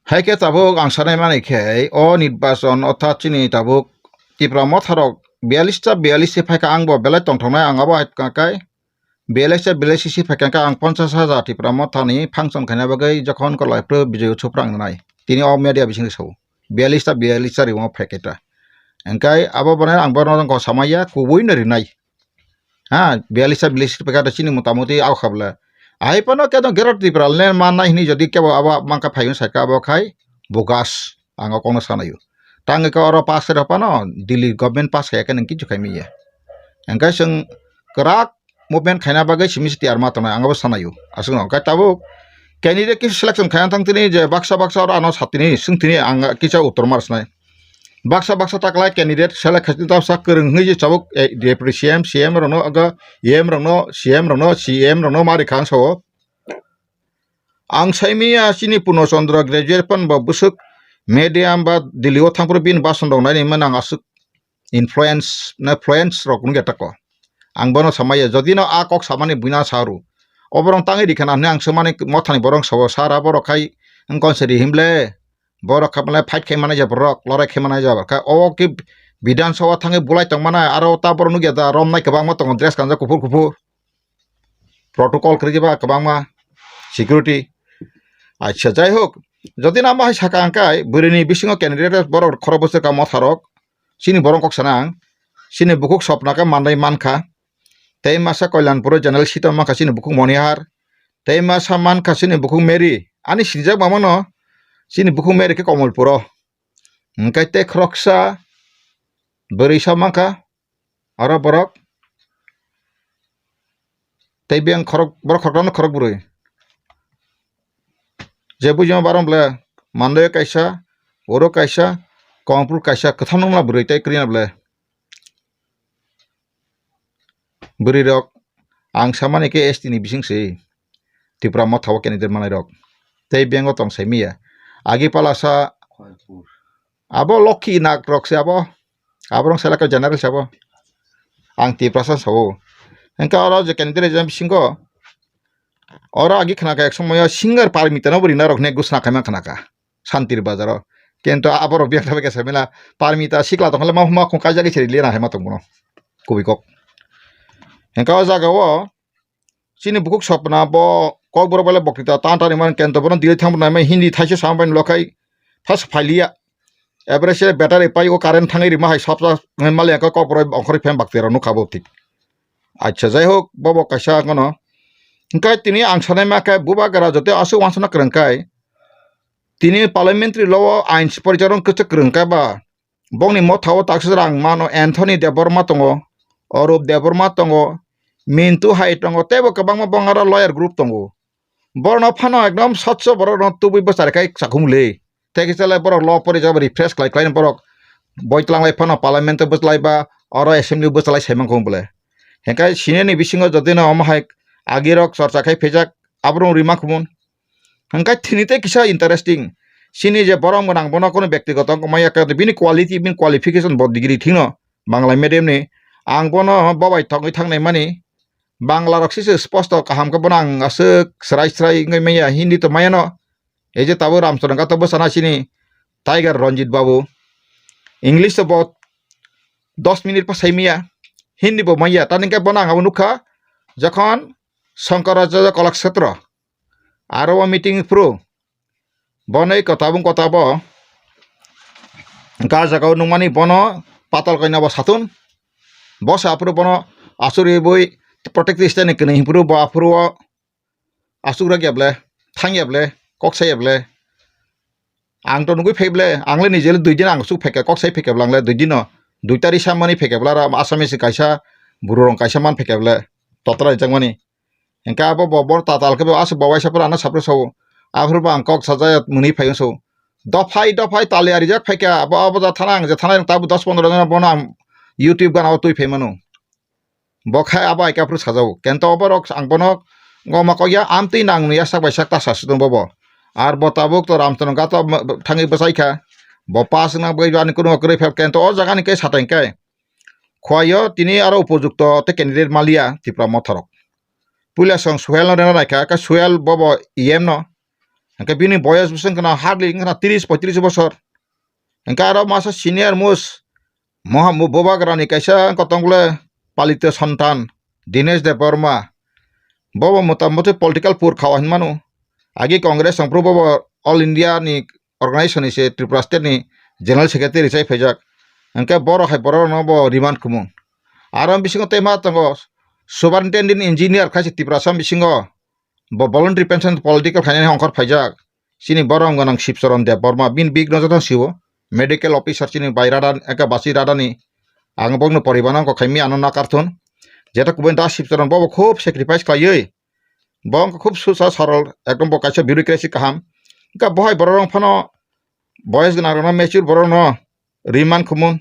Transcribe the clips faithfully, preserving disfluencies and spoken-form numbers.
Hai khe tabuk ang sanai mani khe o nirbachon orthat chini tabuk Tipra motharok biyalista biyalisti phai kha, ang bo belai tongthoknai, ang abo hai kai biyalista biyalisti phai kha, ang ponchas hajar Tipra mothani function khaina bagwi jokhon kolai pro Bijay Utsav rang nai. Tini o media bising sao biyalista biyalista rimo phai khe ta. Hingkai abo bwnai ang bono samaya kubui no rinai. Ha, biyalisa bilis pekar chini motamoti au khabla. Ahai pano khe to Greater Tipraland mannai hini jodi kebo abo mangkha phaiwi saikha abo khai bogus ang o kokno sanayo. Tangwi khe oro pass khe pano Delhi government pass khaya khe nang kichu khai miya. Hingkhe chwng kwrak movement khaina bagwi simi si tiyar ma tongnai ang abo sanayo. Aswkno hingkhe tabuk candidate kisa selection khaina thang tini je baksa baksa oro ano satini swng tini ang kisa uttor mar snai. Baksa baksa taklai candidate select khaisini tamo sak kwrwng hwnwi je tabuk, eh, deputy C M, C M rokno aga, E M rokno, C M rokno, C M rokno ma rikha ang sao. Ang saimanya chini Purno Chandra graduate pan ba bwswk medium ba Delhi o thangphuru bini bason rok naini mano ang aswk influence na fluence rok nungya tako. Ang bono samaya jodi no a kok samani buina saru. Oborong tangwi rikha na hwnwi ang swmani mothani borok sao sara borok khai wngkon se ri himle. Borok khe belai fight khai manai ja borok, lorai khai manai ja borok. Khe obo khe Bidhan Sabha thangwi bulai tong manai, aro ta borok nukya da romnai kwbangma tongo, dress kanjak kuphur kuphur. Protocol kwrwi ba kwbangma security. Acha, jai hok, jodi na ma hai saka ang kai, bwrwini bisingo candidate borok khorok bwswk ka motharok, chini borok kok sana ang, chini bukhuk sopna khe manai mankha, tei masa Kalyanpur general seat o mankha chini bukhuk Monihar, tei masa mankha chini bukhuk Mary, ani sinijak mamano chini bukhuk Mary khe Komolpuro. Hingkhe tei khoroksa bwrwi sa mankha oro borok, tei beng khorok, borok khoroknano khorok bwrwi. Je bujiya barom bwle Mandoi kaisa, oro kaisa, Komolpur kaisa, kwtham nungla bwrwi tei kwrwina bwle. Bwrwi rok ang samani khe S T ni bising se Tipra motha o candidate manai rok. Tei bengo tong sai miya. Agi pala sa abo Lokhi Nag rok se abo. Aborok select kha general se abo. Ang Tiprasa sao. Hingkhe oro je candidate jam bisingo oro agi khna kha ek somoyo singer Parmita no bo rina rok ne gusna khaima khna kha. Santir Bazar o. Kento aborok biyak thabai khe samila Parmita sikla tongkha le ma huma khung kaijagwi se rili na hai ma tong bono. Kubui kok. Hingkhe o jaga o chini bukhuk sopna bo kokborok bai le boktwita tan tan rimani kento bono delete thang nai mai Hindi thaisa sam bai lokhai phas phailiya. Ebere se battery pai o current thangwi rima hai sopsa ngai mali ang kokborok ongkhorwi phem bakti rok nukha bo thik. Acha, jai hok, bobo kaisa gono. Hingkhe tini ang sanai ma khe bubagra joto aswk wansana kwrwng kai. Tini parliamentary law o ain poricharon kwchak kwrwng kai ba. Bongni motha o taksa rang mano Anthony Debbarma tongo, Arup Debbarma tongo, Mintu Hai tongo, teibo kwbangma bongaro lawyer group tongo. Borokno phano ekdom sotso borokno tubui bwchari khai chakhung le. Tei kisa le borok law pori jaba refresh khlai khlai borok boi tlanglai phano parliament o bwchlai ba oro assembly o bwchlai sai mankho bole. Hingkhe sini ni bisingo jodi no omo hai agirok chorcha khai phaijak aborok rima khumun. Hingkhe thini tei kisa interesting. Sini je borok gwnang bono kono bektigoto wngkha maya khe bini quality, bini qualification bo degree thikno Bangla medium ni. Ang bono bobai thongwi thangnai mani. Bangla rok sise sposto kaham khe bono ang aswk srai srai wngwi maya, Hindi to maya no. Ei je tabuk Ramcharan Ghat o bwsana chini Tiger Ranjit Babu. English to bo dos minute pa sai maya. Hindi bo maya. Tani khe bono ang abo nukha. Jokhon Shankaracharya Kalakshetra. Aro o meeting phuru. Bonoi kota bung kota bo. Ga jaga o nungmani bono patal kaina bo satun. Bo sa aphuru bono asuri bui protect state ni kwnwi hiphuru bo aphuru o asuk rak ya ble, thang ya ble, kok sai ya ble. Ang to nugui phai ble, ang le nijele dui din ang asuk phaikha, kok sai phaikha bwle ang le dui din no, dui tari sa mani phaikha bwle aro Assamese kaisa, buru rong kaisa man phaikha bwle, totra rijak mani. Hingke abo bo bor tatal khe bo asuk bo waisa phuru ano sapre sao. Aphuru bo ang kok sajaya mwnwi phai wngso. Dophai dophai taliya rijak phaikha, abo, abo da thana ang je thana tabuk dos pondro jona bono ang YouTube gana o twi phai mano. Bo khai abo hai khe aphuru sajao. Kento oborok ang bono goma kokya amtwi nang nungya sak bai sak ta sa sudung bobo. Ar bo tabuk to Ramcharan Ghat o thangwi bwchai kha. Bo pass wngna bagwi ani kuno kwrwi phai kento o jaga ni khe satai khe. Khwai o tini aro upojukto tei candidate maliya Tipra Motha rok. Puila song Suhel no rena naikha, khe Suhel bobo E M no. Hwnkhe bini boyos bwswk wngkha na hardly wngkha na tris poitris bosor. Hwnkhe aro masa senior most Moha-, Bubagrani kaisa wngkha tong bole palito santan Dinesh Debbarma. Bobo motamoti political pur khawa hinmano. Agi Congress songphru bobo All India ni organization ni se Tripura state ni general secretary chai phaijak. Hwnkhe boro hai borok no bo remand khumung. Aro bisingo tei ma tongo superintendent engineer khai se Tripura sam bisingo bo voluntary pension political khainani ongkhor phaijak. Chini borom gwnang Sibcharan Debbarma bini big no joto siwo medical officer chini bai rada eka basi rada ni ang bokno poribana ko khaimi ano nakarthun. Jeta kubun da Sibcharan bobo khub sacrifice khlaiwi. Bo wngkha khub susa sarol, ekdom bo kaisa bureaucracy kaham. Wngkha bohai borok rok phano boyes gwnang rok no mature borok no remand khumung.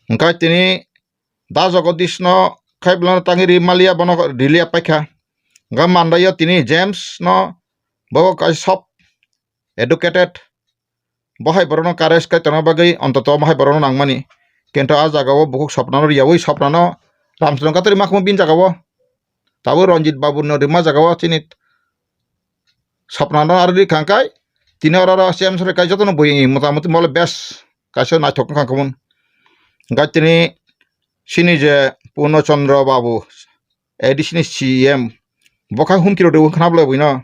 Wngkha tini da Jagadish no khai bwlano tangwi ri maliya bono riliya paikha. Wngkha mandaio tini James no bo kaisa sob educated. Bo hai borokno courage khai tongna bagwi ontoto omo hai borokno nangmani. Kintu a jagao bukhuk Sopnano riyawi Sopnano Ramcharan Katari makhamo bini jagao. Tabuk Ranjit Babu no rima jagao chini Sopnano aro ri khangkai tini oro oro C M sore kai jotono bui motamoti mole best kaisa naithok wngkha khamun. Hwnkhe tini chini je Purno Chandra Babu A D C ni C M, bo kha humkirok de khna bwlai buino.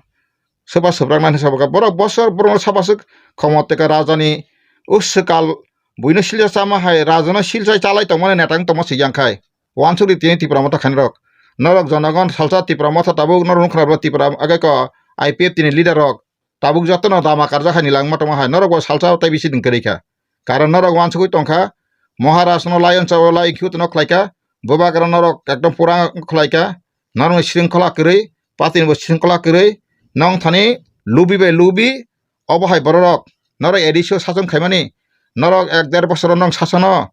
Soba sobrak nani soba kha. Borok bosor borok no saba swk khomot teka raja ni uswkal buino silsa chama hai raja no silsa chalai tongmani netang tongma siyang khai. Wansuk di tini Tipra Motha khainai rok. Norok jonogon salsa Tipra Motha tabuk norok nukha na bwlai Tipra age ko I P F T ni leader rok. Tabuk jotono dama karjak hai ni langma tongma hai norok bo salsa tei bisi nwng kwrwi kha. Karon norok wansugwi tongkha, Maharaj no lion chao lai khwtwno khlaikha, Bubagra norok ekdom pura khlaikha, norokni sringkhola kwrwi, patini bo sringkhola kwrwi, nong thani lubi bai lubi, obo hai bororok norok A D C o sason khaimani, norok ek der bosoro nong sasono,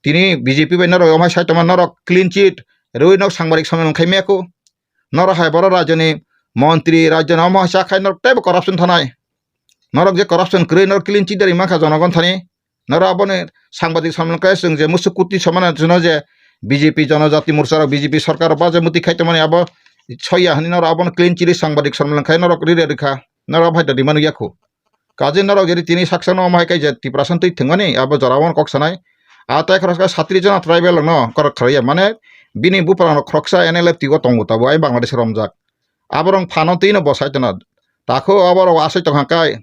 tini B J P bai norok omai sai tongma norok clean chit rwi nok sangbarik somen khai mekho. Norok hai borok rajyoni montri, rajyoni omo hai cha khai norok teibo corruption thanai. Norok je corruption kwrwi norok clean chit dari mankha jonogon thani. Norok aboni sangbadik somlong khe chwng je musuk kuti somana jwno je B J P Jonojati Morcha rok B J P sorkar rok baje muti khai tongmani abo soya hwnwi norok abono clean chit sangbadik somlong khai norok rire rwkha. Norok abo hai da rimani yakho. Kaje norok jodi tini saksa no omo hai khe je Tiprasa twi thwngmani abo jora o kok sanai. A tai khoroksa satri jona tribal rok no korok khlaiya mane bini buprang rok khoroksa N L F T o tongo tabo ai Bangladesh romjak. Aborok phano twi no bosai tona. Takho aborok asai tongkha kai.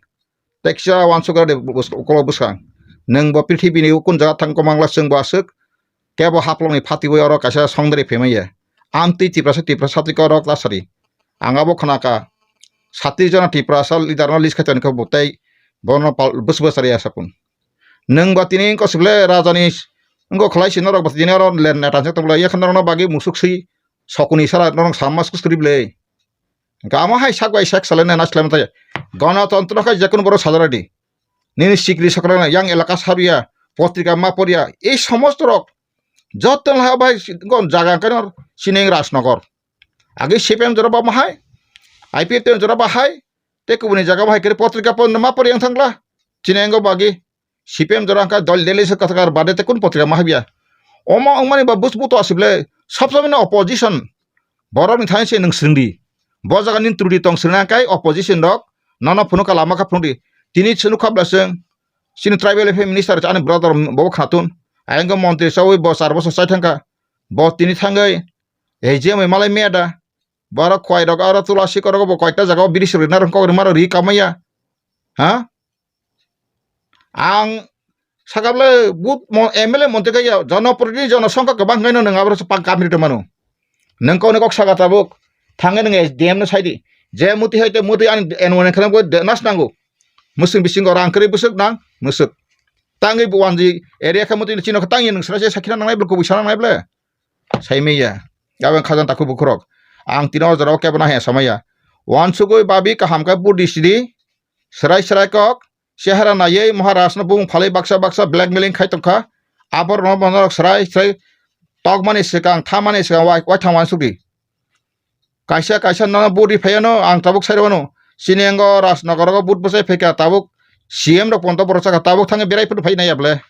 Teksa wansukra de bus-, ukolok bwskang. Nwng bo prithibini ukun jaga thang komangla chwng bo aswk. Kebo haplokni phatiwi oro kaisa songdari phemaya. Amtwi Tiprasa Tiprasa twi korok lasari. Ang abo khwnaka. Satri jona Tiprasa leader no list khai toni khe bo tei bono pal-, bwswk bwsari asapun. Nwng ba tini wngkha sible rajani wngkha khlai si norok ba tini oro len neta se tongla yakhan norokno bagwi musuk si sokuni sara norok samma suku suri ble. Gama hai sak bai sak salai na naslai matai. Ganatantro khai jekun borok sajaradi. Nini sikri sakra yang elaka sabiya potrika ma poriya ei somosto rok joto laha bai gon jaga kano sineng Rajnagar. Agi C P M jora ba mahai, I P F T jora ba hai, te kubuni jaga bahai kere potrika pon ma pori yang thangla. Chinengo bagi C P M jora angka dol deli se kathakar bade te kun potrika ma habya. Omo ongmani ba bus buto asible, sab samina opposition. Borok ni thani se nwng swrwngdi. Bo jaga ni trudi tong swrwngna kai opposition rok, nono phunukha lama kha phunukdi. Tini sunu khabla swng, sini tribal affairs minister ani brother bo khnatun. Ayang montri sawi bo char bosor chai thangkha. Bo tini thangwi, A G M malai meda. Borok khwai rok aro tula sikor rok bo koita jaga o biri suri narwk kok rima rok ri kamaya. Ha? Ang sakable but mo-, M L A montri kaya jonoprotini jonosongkha kwbang khaino nwng abo rok pang kamri tongmano. Nwng kokni kok saka tabuk thangwi nwng S D M no saidi. Je muti hai te muti ani N one khana bo de-, nas nango. Mwswng bisingo rang kwrwi bwswk nang mwswk. Tangwi bo wanji area khe muti chino khe tangwi nwng sra se sakhina nangnai ble kubui sana nangnai ble. Saimaya. Abang khajan takhu bukhurok. Ang tino o jorao kebo nahya samaya. Wansugwi babi kaham khe Buddhist di. Srai srai kok. Chehara naiwi Maharaj no bumung phalwi baksa baksa blackmailing khai tongkha. Aborok no bonorok srai srai tokmani swkang, thamani swkang wai, waithang wansugwi. Kaisa kaisa nono vote ri phaiya no, ang tabuk sai rwno. Chini ango Rajnagar o vote bwsai phaikha, tabuk C M rok ponto borok chakha, tabuk thangwi berai phuru phai naiya ble.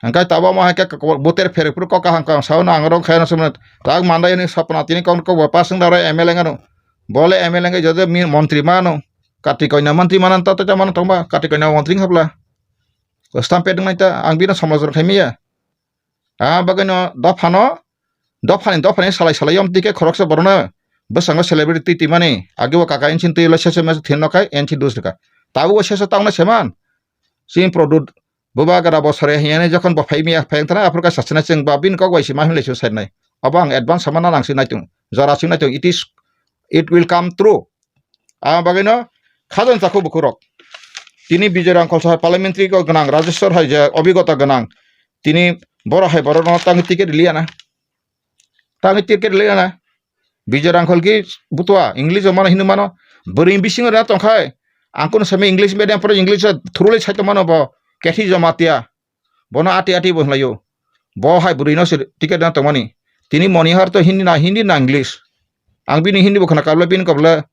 Hingkai tabuk omo hai khe kok-, boter pherek phuru kok kaham kaham sao no ang rong khaina sumno. Tak mandai ni sapna tini kok kok bo pasang da roi M L A ngano. Bole M L A ngai jojo mi montri mano. Kati koina mantri manan ta ta mano tongba, kati koina mantri hapla. Stampede nai ta, ang bino samajor khai maya. Ah, bagino dophano, dophani, dophani salai salai yom tike khoroksa borno. Bwskango celebrity twi twi mani, agi o kaka ensin twi lo sese mese thin no kai, ensin dus ka. Tabu o sese tangna seman. Sin product, buba gara bo sare hiyane jokhon bo phai miya phai tana, aphuru ka sasana cheng ba bin kok bai si ma hinle su sai nai. Abo ang advance sama na nang si nai tung. Jora si nai tung. It is, it will come true. Ang bagino khajang chakhu bukhurok. Tini Bijoy Rangkhol sahai parliamentary go gwnang, Rajeshwar hai je obhigota gwnang. Tini boro hai boro no tang ticket liya na. Tang ticket liya na. Bijoy Rangkhol ki butua, English o mano, Hindi mano. Bwrwi bisingo na tongkhai. Ang kuno sami English medium pore English o thurulai sai tongmano bo. Kethi Jamatia. Bono ati ati bo hwnlaio. Bo hai bwrwi no se ticket na tongmani. Tini Monihar to Hindi na, Hindi na English. Ang bini Hindi bo khna kabla, bini kabla.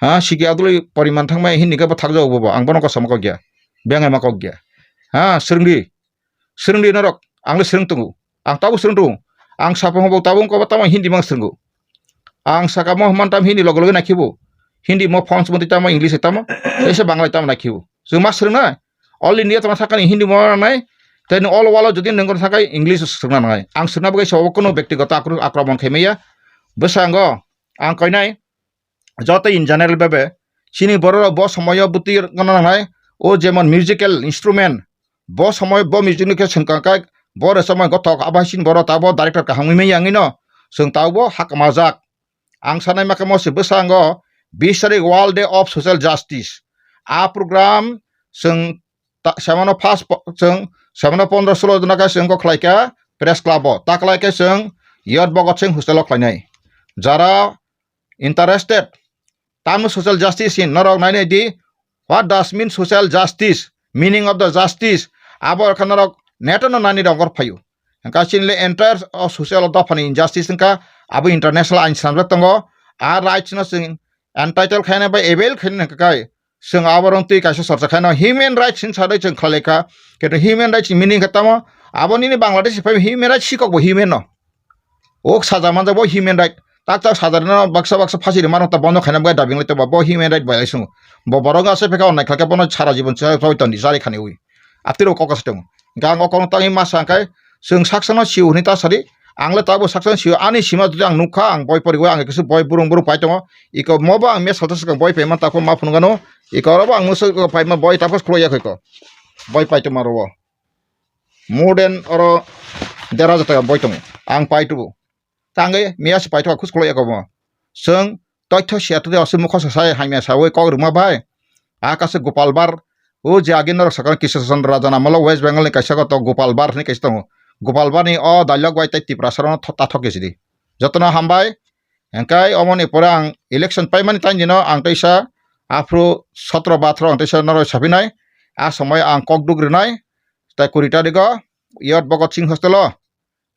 Ha, sigi aduloi poriman thangmai Hindi ka bo thakjao bo bo. Ang bono kosom kok ya. Bengai ma kok ya. Ha, swrwngdi. Swrwngdi norok. Ang le swrwng tongo. Ang tabo swrwng tongo. Ang sapung bo tabo ko tamo Hindi mang swrwngo. Ang saka mo man tam Hindi logo logo nakhibo. Hindi mo phone sumati tamo English tamo. Ese Bangla tamo nakhibo. Chwng ma swrwng na. All India tama sakani Hindi mo nai. Tei all world jodi nang sakai English swrwngna nai. Ang swrwngna bagwi sa kono bektigoto akro-, akromon khaimaya. Bwskango ang koinai joto in general bebe chini borok bo somoyo bwtwi gana nangnai. O jemon musical instrument, bo somoy bo music ni khe swngkang kai, bo rwchapmani gothok abo hai chini borok tabo director kaham wngwi manya wngwi no chwng tabo hakamajak. Ang sanai ma khe mo se bwskango bis tarik World Day of Social Justice. A program chwng ta-, semano first po-, chwng semano pondro solo jona khe chwng kok khlai kha Press Club o. Ta khlai khe chwng Yod Bhagat Singh Hostel o khlainai. Jara interested, tamo social justice hin norok nainai di, what does mean social justice, meaning of the justice, abo khe norok neto no nani rok gor phaio. Hingkha chini le entire o social dophani injustice hingkha abo international ain swnamjak tongo. A rights no chwng entitle khaina bai avail khaina hingkha kai chwng aborok twi kaisa chorcha khaino human rights hin sadai chwng khlai kha. Khe human rights meaning khe tamo abo nini Bangladesh phai human rights sikok bo human no. O saja manjak bo human right. Tak tak saja rwna baksa baksa phasi rwma rok ta bondo khaina bagwi dabi wngwi tongba bo human right violation. Bo borok asai phekha onnai khlai khe bono sara jibon chai toni chari khani wi. Atiro kok asai tongo. Hingkhe ang o kokno tangwi masa hingkhe chwng saksa no sio hwnwi ta sadi. Ang le tabuk saksa no sio ani sima jodi ang nukha ang boi poriwi ang kisa boi burung burung pai tongo. Iko mobo ang mes salta swkang boi paima takho ma phunukgano. Iko orobo ang musa paima boi takho khuloi yakhai ko. Boi pai tongma robo. More than oro der hajar taka boi tongo. Ang pai tubu. Tangwi miya se paithago khus khulai eko bo. Chwng toitho siya twi aswk mokho sa sai hamya sawi kok rwma bai. A kaisa Gopal Bar, o je age norok sakha Kishore Chandra Raja namolo West Bengal ni kaisa koto Gopal Bar hinwi kaisa tongo. Gopal Bar ni o dialogue bai tei Tiprasa rok no tho-, ta thok khe sidi. Jotono hambai. Hingkai omoni pore ang election paimani taini no ang teisa aphuru sotro ba atharo ang teisa norok saphinai. A somoi ang kok duk rwnai. Tai kuri tarigo Yod Bhagat Singh hostel o.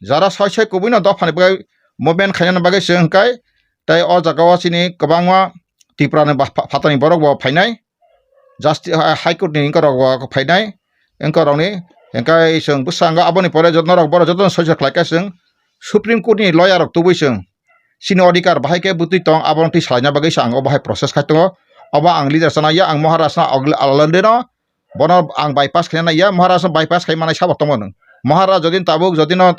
Jara soi soi kubui no dophani bagwi movement khainani bagwi se hwnkhe, tei o jaga o chini kwbangma Tripura ni ba-, pha-, phatani borok bo phainai, justice, ha-, High Court ni wngkorok bo phainai, wngkorok ni hwnkhe chwng bwskango aboni pore joto norok borok joto no soi soi khlai khe chwng Supreme Court ni lawyer rok tubui chwng chini odhikar bahai khe bwtwi tong abono twi salaina bagwi se ang o bahai process khai tongo. Obo ang leader sana ya, ang Maharaj no already no Bono ang bypass khaina naiya, Maharaj no bypass khai manai sabo tongma nwng. Maharaj jodi tabuk jodi no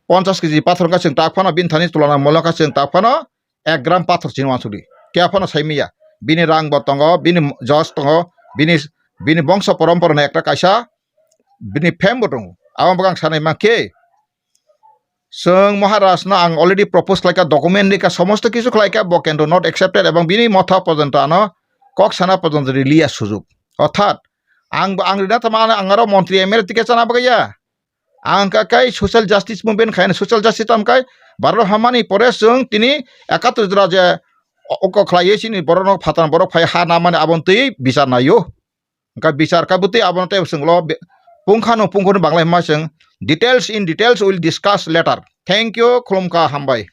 ponchash kg pathor wngkha chwng tak phano bini thani tulana molo wngkha chwng tak phano ek gram pathor chini wansukdi. Kya phano sai manya. Bini rang bo tongo, bini jos tongo, bini, bini bongso porompora ni ekta kaisa bini fame bo tongo. Abo bwkha ang sanai mankhe. Chwng Maharaj no ang already propose khlaikha, document rikha, somosto kisu khlaikha, bo can do not accepted, ebong bini motha porjonto ano kok sana porjonto riliya sujug. Orthat ang, ang rina tamo ano ang aro montri M L A ticket chana bagwi ya. Ang ka kai social justice movement khaina, social justice tam kai Bharat hamani pore chwng tini ekatur jora je o-, oko khlaiwi chini borok no phathan borok phai ha namani aboni twi bichar naio. Hingkha bichar kha bwtwi abono tei chwnglo be-, pungkhano pungkhorni bangla himma chwng details, in details will discuss later. Thank you, khulumkha, hambai.